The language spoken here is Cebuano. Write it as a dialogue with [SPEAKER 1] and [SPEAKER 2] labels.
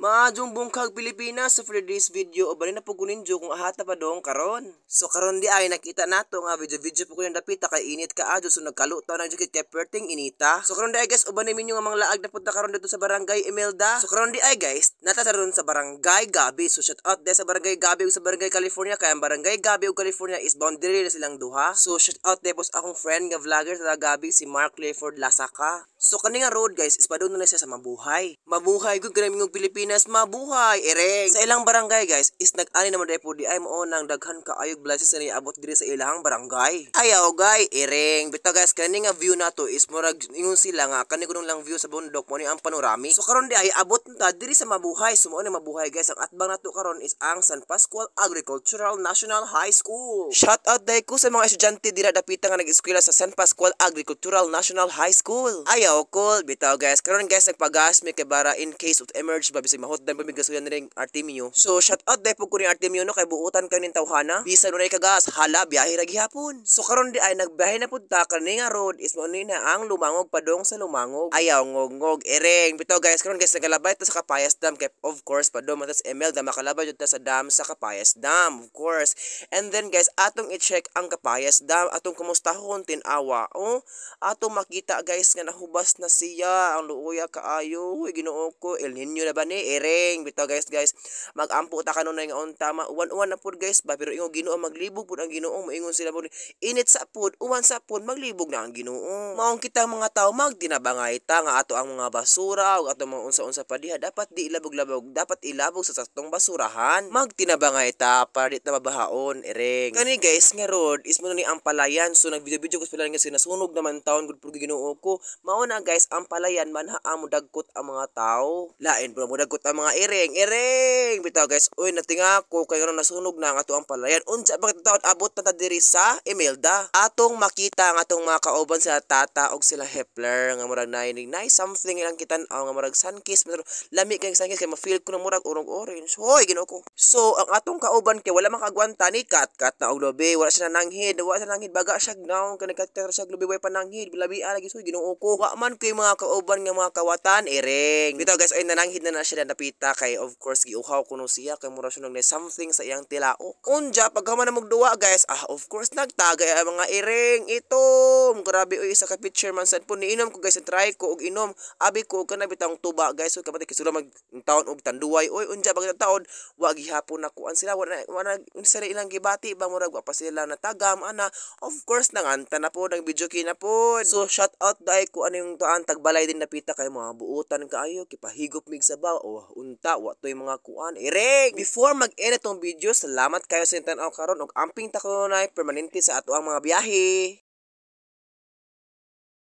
[SPEAKER 1] Maayong bungkag, Pilipinas. So for this video, ubanin na po ko ninyo kung ahata pa dong karon. So karon di ay nakita nato nga video-video po ko yung dapita kay init kaayo, so nagkaluto na jud kay perting inita. So karon di ay, guys, ubanin ninyo nga mga laag na punta karon dito sa Barangay Imelda. So karon di ay, guys, nata ron sa Barangay Gabi. So shout out de sa Barangay Gabi ug sa Barangay California kay ang Barangay Gabi ug California is boundary na silang duha. So shout out de pos akong friend nga vlogger sa Gabi, si Mark Clifford Lasaka. So kani nga road, guys, is padung na siya sa Mabuhay. Mabuhay gud kanang mingong Pilipinas, mabuhay ereng. Sa ilang barangay, guys, is nag-ani naman dai po di ay mao nang daghan kaayog blessings na niabot diri sa ilang barangay. Ayaw gay ereng. Bitaw, guys, kani nga view nato is murag ingon sila nga kani kunong lang view sa bundok mo ni ang panoramic. So karon di ay abot ta diri sa Mabuhay. So mao ni Mabuhay, guys. Ang atbang nato karon is ang San Pascual Agricultural National High School. Shout out dai ko sa mga estudyante dira dapita nga nag-eskwela sa San Pascual Agricultural National High School. Ayaw cool bitaw, guys. Karon, guys, nagpagas mi kay bara in case of emerge ba, bisag mahutdan pa mi gasolina ning Artemio. So shout out dai po ko ni Artemio, no, kay buutan kay ning tawhana. Bisan unay kagas, hala, biyahe ra gihapon. So karon di ay nagbiyahe na pud ta. Kani nga road is mao ni na ang Lumangog padong sa Lumangog. Ayaw ngog-ngog ereng. Bitaw, guys, karon, guys, nagalabay ta sa Kapayas Dam kay of course padong man ta sa Imelda, makalabay jud ta sa dam sa Kapayas Dam, of course. And then, guys, atong i-check ang Kapayas Dam, atong kumustahon tin-awa. Oh, atong makita, guys, nga nahubas na siya. Ang luoya kaayo. Uy, Ginoo ko, El Nino na ba ni? Ereng. Bitaw, guys, magampo ta kanunay nga unta mauwan-uwan na pud, guys, ba, pero ingong Ginoo maglibog pud ang Ginoo. Moingon sila pud init sa pud, uwan sa pud, maglibog na ang Ginoo. Maong kitang mga tao magtinabangay ta nga ato ang mga basura ug ato mga unsa-unsa pa diha dapat di ilabog-labog, dapat ilabog sa saktong basurahan. Magtinabangay ta para di ta mabahaon, ereng. Kani, guys, nga road is mo ni ang palayan. So nagvideo-video ko sila nga sinasunog naman taon gud pud, Ginoo ko. Mao na, guys, ang palayan man ha mo dagkot ang mga tao. Lain bro mo dagkot ang mga ereng, ereng. Bitaw, guys, uy, natinga ko kay ngano nasunog na ang ato ang palayan. Unsa ba taon abot na ta diri sa Imelda. Atong makita ang atong mga kauban sila Tata og sila Hepler nga murag nainig nice something ilang kitan-aw nga murag Sunkist, pero lami kay Sunkist kay ma-feel ko na murag urong orange. Hoy, Ginoo ko. So ang atong kauban kay wala makagwanta ni kat-kat na og lubi, wala siya nananghid, wala siya nanghid, baga siya naong kanang kat siya lubi way pananghid, labi lagi so Ginoo ko. Wa man koy mga kauban nga mga kawatan, ereng. Bitaw, guys, ay nananghid na na siya napita kay of course giuhaw kuno siya kay mura siya nag something sa iyang tilaok. Unja paghuman na duwa, guys, ah, of course nagtagay ang mga ereng itom. Grabe oy, isa ka picture man sad po niinom ko, guys, try ko og inom. Abi ko kana bitang tuba, guys, so kamati kisula mag taon og tanduay oy. Unja pag taon wa gihapon na kuan sila, wala unsa ilang gibati ba, murag wa pa sila natagam ana. Of course nanganta na po nag video kina po. So shout out dai ko ano yung tuan tagbalay din napita kay mga buutan kaayo kipahigop mig sabaw o unta wa toy mga kuan, ereng. Before mag-end itong video, salamat kayo sa tan-aw karon og amping ta kanunay permanente sa ato ang mga biyahe.